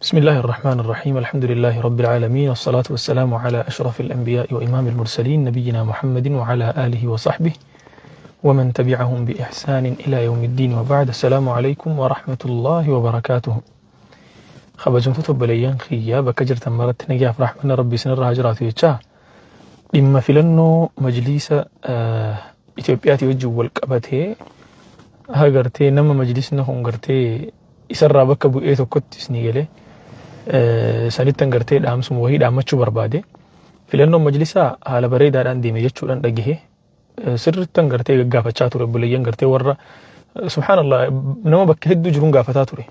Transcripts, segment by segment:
بسم الله الرحمن الرحيم، الحمد لله رب العالمين، والصلاة والسلام على أشرف الأنبياء وإمام المرسلين، نبينا محمد وعلى آله وصحبه ومن تبعهم بإحسان إلى يوم الدين، وبعد، السلام عليكم ورحمة الله وبركاته. Kabajamtoota obboleeyyan kiyyaa, bakka jirtan maratti nagaaf rahmanna Rabbii isinirraa haa jiraatu jechaa, dhimma filannoo majliisa Itoophiyaatii wajjin wal qabatee haa gartee nama majlisni kun gartee isarraa bakka bu'ee tokkotti isinii galee sanittan gartee dhaamsuma wahii dhaammachuu barbaade. Filannoon majlisaa haala bareedaadhaan deeme jechuudhaan dhagahe. Sirrittan gartee gaggaafachaa ture obboleeyyan gartee warra, subhaanallah, nama bakka hedduu jiruun gaafataa ture.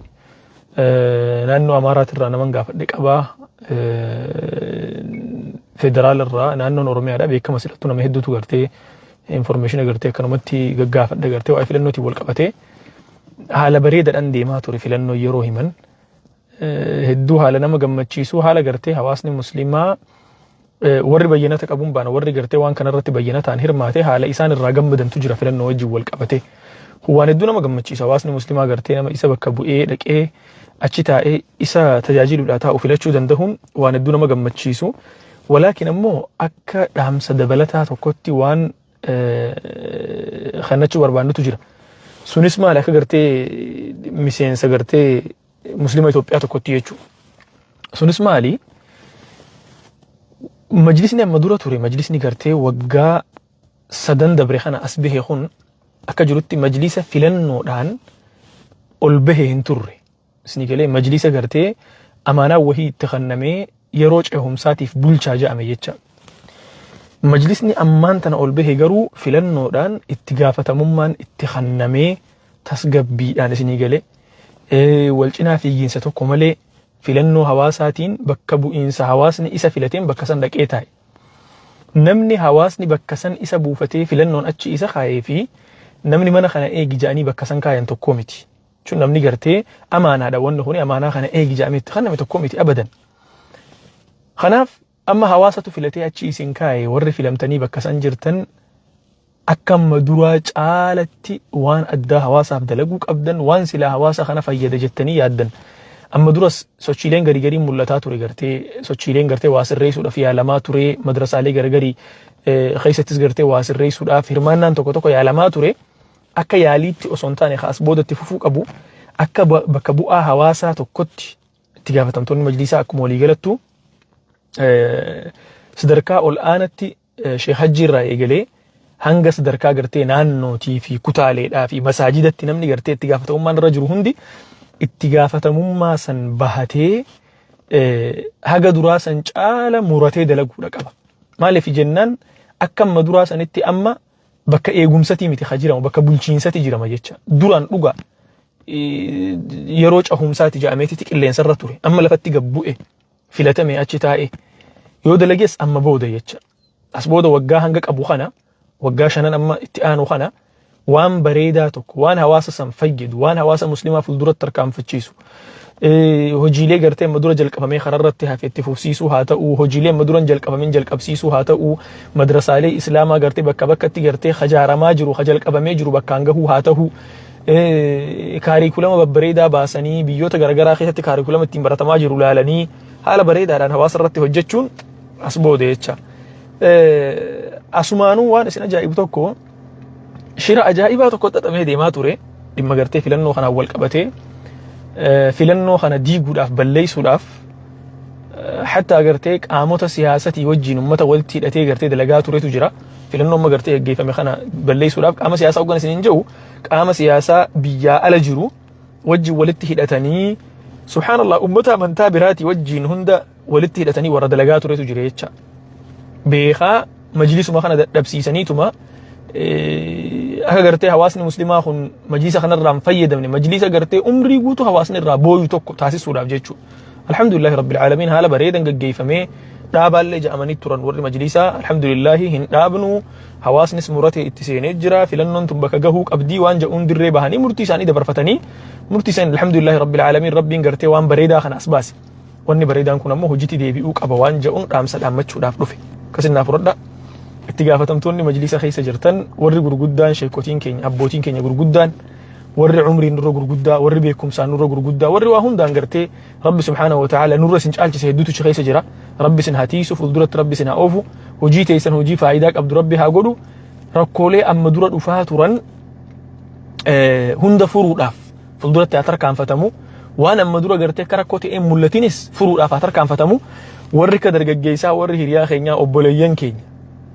Naannoo Amaaraatirraa naman gaafadhe qabaa, federaalarraa, naannoon Oromiyaadhaa beekama silattuu nama hedduutu gartee information gartee akkanumatti gaggaafadhe. Gartee waa'ee filannootiin wal qabatee haala bareedaadhaan deemaa ture filannoo yeroo himan, hedduu haala nama gammachiisu, haala gartee hawaasni muslimaa warri bayyanata qabuun baana, warri gartee waan kanarratti bayyanataan hirmaate, haala isaan irraa gammadantu jira filannoo wajjin wal qabatee. Waan hedduu nama gammachiisa, hawaasni muslimaa gartee nama isa bakka bu'ee dhaqee achi taa'ee isa tajaajiluudhaa taa'u filachuu danda'uun waan hedduu nama gammachiisu. Walaakin ammoo akka dhaamsa dabalataa tokkotti waan kannachuu barbaannutu jira. Sunis maali? Akka gartee miseensa gartee muslima Itoophiyaa tokkotti jechuudha. Sunis maali? Majlisni amma dura ture, majlisni gartee waggaa 3 dabre kana as bahe kun, akka jirutti majlisa filannoodhaan ol bahe hin turre. Isinii galee? Majlisa gartee amaanaa wahii itti kennamee yeroo cehumsaatiif bulchaa jedhame jecha. Majlisni ammaan tana ol bahe garuu filannoodhaan itti gaafatamummaan itti kennamee, tasgabbiidhaan, isinii galee, wal cinaa fiigiinsa tokko malee, filannoo hawaasaatiin bakka bu'iinsa hawaasni isa filateen bakka san dhaqee taa'e. Namni hawaasni bakka san isa buufatee filannoon achi isa kaayee fi namni mana kana eegi ja'anii bakka san kaayan tokko miti. Jechuun namni gartee amaanaadha, wanni kuni amaanaa kana eegi ja'amee itti kenname tokko miti abadan. Kanaaf amma hawaasatu filatee achi isin kaaye. Warri filamtanii bakka san jirtan akka amma duraa caalatti waan addaa hawaasaaf dalaguu qabdan, waan silaa hawaasa kana fayyada jettanii yaaddan. Amma duras sochiileen garii gariin mul'ataa ture, gartee sochiileen gartee waa sirreessuudhaaf yaalamaa ture, madrasaalee garagarii keessattis gartee waa sirreessuudhaaf hirmaannaan tokko tokko yaalamaa ture. Akka yaaliitti osoo hin taane as boodatti fufuu qabu. Akka bakka bu'aa hawaasaa tokkotti itti gaafatamtoonni majlisaa akkuma waliigalattu sadarkaa ol aanatti Sheekh Hajji irraa eegalee hanga sadarkaa gartee naannootii fi kutaaleedhaa fi masaajidatti namni gartee itti gaafatamummaan irra jiru hundi itti gaafatamummaa san bahatee haga duraa san caala muratee dalaguudha qaba. Maaliif jennaan, akka amma duraa sanitti amma bakka eegumsatii miti ka jiramu, bakka bulchiinsati jirama jecha. Duraan dhugaa yeroo cahumsaati jedhameetitti qilleensarra ture. Amma lafatti gabbu'e, filatame, achi taa'e yoo dalagees amma booda jecha. As booda waggaa hanga qabu kana, waggaa 5n amma itti aanu kana, waan bareedaa tokko, waan hawaasa san fayyadu, waan hawaasa muslimaa fuulduratti tarkaanfachiisu, hojiilee gartee amma dura jalqabamee kararratti hafe itti fufsiisuu haa ta'u, hojiilee amma dura jalqabamin jalqabsiisuu haa ta'u, madrasaalee islaamaa gartee bakka bakkatti gartee hajaaramaa jiru, hajalqabamee jiru bakkaan gahuu haa ta'u, kaarikulama babbareedaa baasanii biyyoota garaagaraa keessatti kaarikulama ittiin baratamaa jiru laalanii haala bareedaadhaan hawaasa irratti hojjechuun as booda jecha. Asumaanuu waan isin ajaa'ibu tokko, shira ajaa'ibaa tokko xaxamee deemaa ture dhimma gartee filannoo kanaan wal qabatee, filannoo kana diiguudhaaf, balleessuudhaaf, hatta gartee qaamota siyaasatii wajjin ummata walitti hidhatee gartee dalagaa turetu jira. Filannoo amma gartee gaggeeffame kana balleessuudhaaf qaama siyaasaa hoggan isin hin jiru, qaama siyaasaa biyyaa ala jiru wajjin walitti hidhatanii, subhaanallah, ummata amantaa biraatii wajjin hunda walitti hidhatanii warra dalagaa turetu jira jecha. Beekaa majlisuma kana dadhabsiisaniituma akka gartee hawaasni muslimaa kun majlisa kanarraa hin fayyadamne, majlisa gartee umrii guutuu hawaasni irraa booyu tokko taasisuudhaaf jechuudha. Alhamdulillahi rabbil aalamiin, haala bareedan gaggeeffamee. Dhaabaallee ja'amanii turan warri majlisaa. Alhamdulillahi, hin dhaabnu, hawaasnis murate itti seenee jira, filannoon tun bakka gahuu qabdii waan ja'uun dirree bahanii murtii isaanii dabarfatanii, murtii isaanii alhamdulillahi rabbil aalamiin, rabbiin gartee waan bareedaa kana as baase. Wanni bareedaan kun ammoo hojiitti deebi'uu qaba waan ja'uun dhaamsa dhaammachuudhaaf dhufe. Akkasiin fudhadha. Itti gaafatamtoonni majlisa keessa jirtan, warri gurguddaan, sheekotiin keenya, abbootiin keenya gurguddaan, Warri umriin nurra gurguddaa, warri beekumsaan nurra gurguddaa, warri waa hundaan gartee Rabbi subhaanahu wa ta'ala nurra isin caalchise hedduutu achi keessa jira. Rabbi isin haa tiisu, fuulduratti Rabbi isin haa oofu, hojii teessan hojii faayidaa qabdu Rabbi haa godhu. Rakkoolee amma dura dhufaa turan hunda furuudhaaf fuulduratti haa tarkaanfatamu. Waan amma dura gartee akka rakkoo ta'een mul'atinis furuudhaaf haa tarkaanfatamu. Warri akka dargaggeessaa, warri hiriyaa keenyaa, obboleeyyan keenya,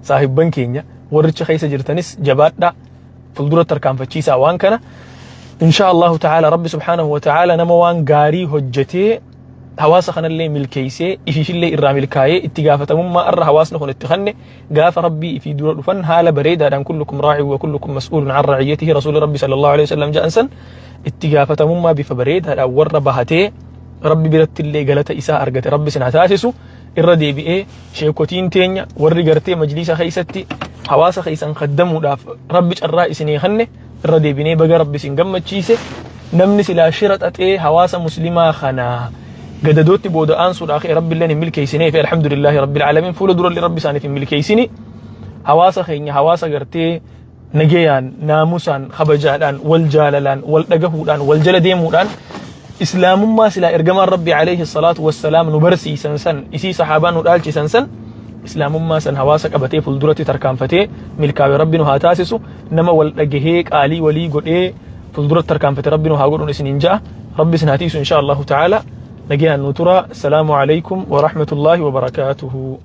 saahibban keenya, warricha keessa jirtanis jabaadhaa, fuulduratti tarkaanfachiisaa waan kana. Insha Allahu ta'ala, Rabbi subhaanahu wa ta'ala nama waan gaarii hojjetee hawaasa kanallee milkeessee ifiifillee irraa milkaa'ee itti gaafatamummaa irra hawaasni kun itti kanne gaafa Rabbii ifii dura dhufan haala bareedaadhaan kullukum raacin wa kullukum mas'uulun an ra'iyyatihi rasuuli Rabbi sallallahu alaihi wasallam jedhan san itti gaafatamummaa bifa bareedaadhaan warra bahatee Rabbi biratti illee galata isaa argate Rabbi sin haa taasisu. Irra deebi'ee sheekotiin teenya, warri gartee majliisa keessatti hawaasa keessan kaddamuudhaaf Rabbi carraa isinii kanne, irra deebinee baga Rabbi isin gammachiise. Namni silaa shira xaxee hawaasa muslimaa kana gadadootti booda aansuudhaa ka'e Rabbi illeen hin milkeessinee fi alhamdulillaahi rabbil aalamiin, fuula durallee Rabbi isaaniif hin milkeessini. Hawaasa keenya hawaasa gartee nagayaan, naamusaan, kabajaadhaan, wal jaalalaan, wal dhagahuudhaan, wal jala deemuudhaan islaamummaa silaa ergamaan Rabbi alayhi salaatu wassalaam nu barsiisan san, isii sahaabaan nu dhaalchisan san, islaamummaa san hawaasa qabatee fuulduratti tarkaanfatee milkaa'e Rabbi nu haa taasisu. Nama wal dhagahee qaalii walii godhee fuulduratti tarkaanfate Rabbi nu haa godhuun isiniin ja'a. Rabbi isin haa tiisu insha Allahu ta'ala. Nagayaan nu tura. Assalaamu alaykum wa rahmatullaahi wa barakaatuhu.